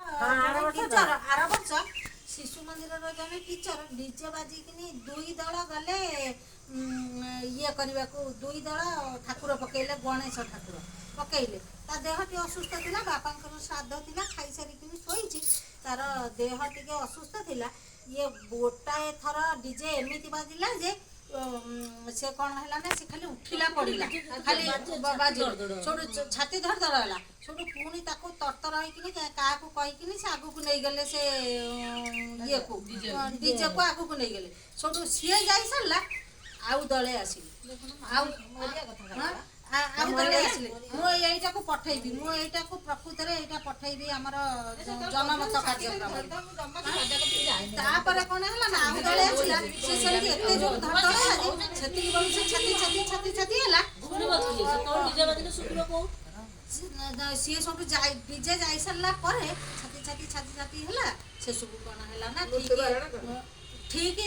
ଜଣେ ଟିଚର, ଆର ବର୍ଷ ଶିଶୁ ମନ୍ଦିରର ଜଣେ ଟିଚର ଡିଜେ ବାଜିକିନି ଦୁଇ ଦଳ ଗଲେ ଇଏ କରିବାକୁ। ଦୁଇ ଦଳ ଠାକୁର ପକେଇଲେ, ଗଣେଶ ଠାକୁର ପକେଇଲେ। ତା ଦେହ ଟିକେ ଅସୁସ୍ଥ ଥିଲା। ବାପାଙ୍କର ଶ୍ରାଦ୍ଧ ଥିଲା, ଖାଇସାରିକିନି ଶୋଇଛି। ତାର ଦେହ ଟିକେ ଅସୁସ୍ଥ ଥିଲା। ଇଏ ଗୋଟାଏ ଥର ଡିଜେ ଏମିତି ବାଜିଲା ଯେ ସେ କ'ଣ ହେଲା ନା, ସେ ଖାଲି ଉଠିଲା ପଡ଼ିଲା, ଖାଲି ବାଜିଲା। ସେଠୁ ଛାତି ଧର ଧର ହେଲା। ସେଠୁ ପୁଣି ତାକୁ ତରତର ହେଇକିନି କାହାକୁ କହିକିନି ସେ ଆଗକୁ ନେଇଗଲେ, ସେ ଇଏକୁ, ଡିଜେକୁ ଆଗକୁ ନେଇଗଲେ। ସେଠୁ ସିଏ ଯାଇସାରିଲା, ଆଉ ଦଳେ ଆସିଲେ, ଆଉ ହଁ, ଆଉ ଦଳେ ଆସିଲେ। ମୁଁ ଏଇଟାକୁ ପଠେଇବି, ମୁଁ ଏଇଟାକୁ ପ୍ରକୃତରେ ଏଇଟା ପଠେଇବି ଆମର ଜନମତ କାର୍ଯ୍ୟକ୍ରମ। ତାପରେ କଣ ହେଲା ନା, ଆଉ ଦଳେ ଆସିଲା, ସେ ସେମିତି ଏତେ ଜୋର ଧଡ଼ ଧଡ଼ ହେଲା ଯେ ସେତିକି ବେଳକୁ ସେ ଛାତି ଛାତି ଛାତି ଛାତି ହେଲା। ସିଏ ସବୁଠୁ ଯାଇ ଡିଜେ ଯାଇ ସାରିଲା ପରେ ଛାତି ଛାତି ଛାତି ଛାତି ହେଲା। ସେ ସବୁ କଣ ହେଲା ନା, ଠିକ ଠିକ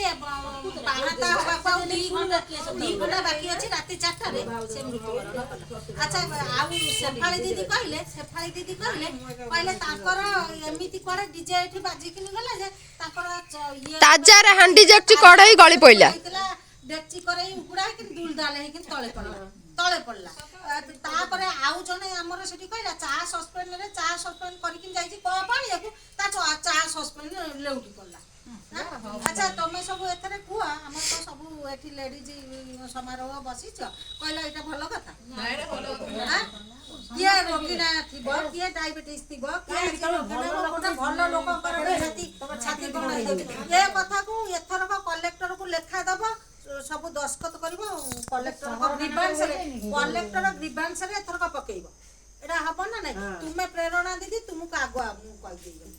ପାହାନ୍ତା ହବାକୁ ଆଉ 2 ଘଣ୍ଟା ବାକି ଅଛି, ରାତି 4ଟାରେ ସେ ମୃତ୍ୟୁବରଣ କଲା। ଆଚ୍ଛା, ଆଉ ଶେଫାଳି ଦିଦି କହିଲେ, ଶେଫାଳି ଦିଦି କହିଲେ ତାଙ୍କର ଏମିତି କୁଆଡେ ଡିଜେ ଏଠି ବାଜିକିନି ଗଲା ଯେ ତାଙ୍କର ଇଏ ତାଜାରେ ହାଣ୍ଡି ଡେକ୍ଚି କଢେଇ ଗଳି ପଇଲା। ହେଇଥିଲା, ଡେକ୍ଚି କରେଇ ଉପୁଡା ହେଇକିନି ଦୁଲ ଦାଲ ହେଇକିନି ତଳେ ପଡିଲା, ତଳେ ପଡିଲା। ତାପରେ ଆଉ ଜଣେ ଆମର ସେଠି କହିଲା, ଚା ସସ୍ପେଣ୍ଡରେ ଚା ସସ୍ପେଣ୍ଡ କରିକି ଯାଇଛି କପ୍ ଆଣିବାକୁ, ତା ଚା ସସ୍ପେଣ୍ଡ ଲେଉଟି ପଡିଲା। ଆଚ୍ଛା, ତମେ ସବୁ ଏଥିରେ କୁହ। ଆମର ତ ସବୁ ଏଠି ଲେଡିଜ ସମାରୋହ ବସିଛ, କହିଲ ଏଇଟା ଭଲ କଥା? ଆଁ? କିଏ ରୋଗୀଣା ଥିବ, କିଏ ଡାଇବେଟିସ୍ ଥିବ, କିଏ ଗୋଟେ ଭଲ ଲୋକଙ୍କର ଛାତି ଛାତି କଣ ହେଇଯାଉଛି। ଏ କଥାକୁ ଏଥରକ କଲେକ୍ଟରକୁ ଲେଖା ଦବ, ସବୁ ଦସ୍ତଖତ କରିବ କଲେକ୍ଟରଙ୍କ ଗ୍ରିଭାନ୍ସରେ, କଲେକ୍ଟର ଗ୍ରିଭାନ୍ସରେ ଏଥରକ ପକେଇବ। ଏଇଟା ହବ ନା ନାଇଁ? ତୁମେ ପ୍ରେରଣା ଦିଦି, ତୁମକୁ ଆଗୁଆ ମୁଁ କହିଦେଇଗଲି।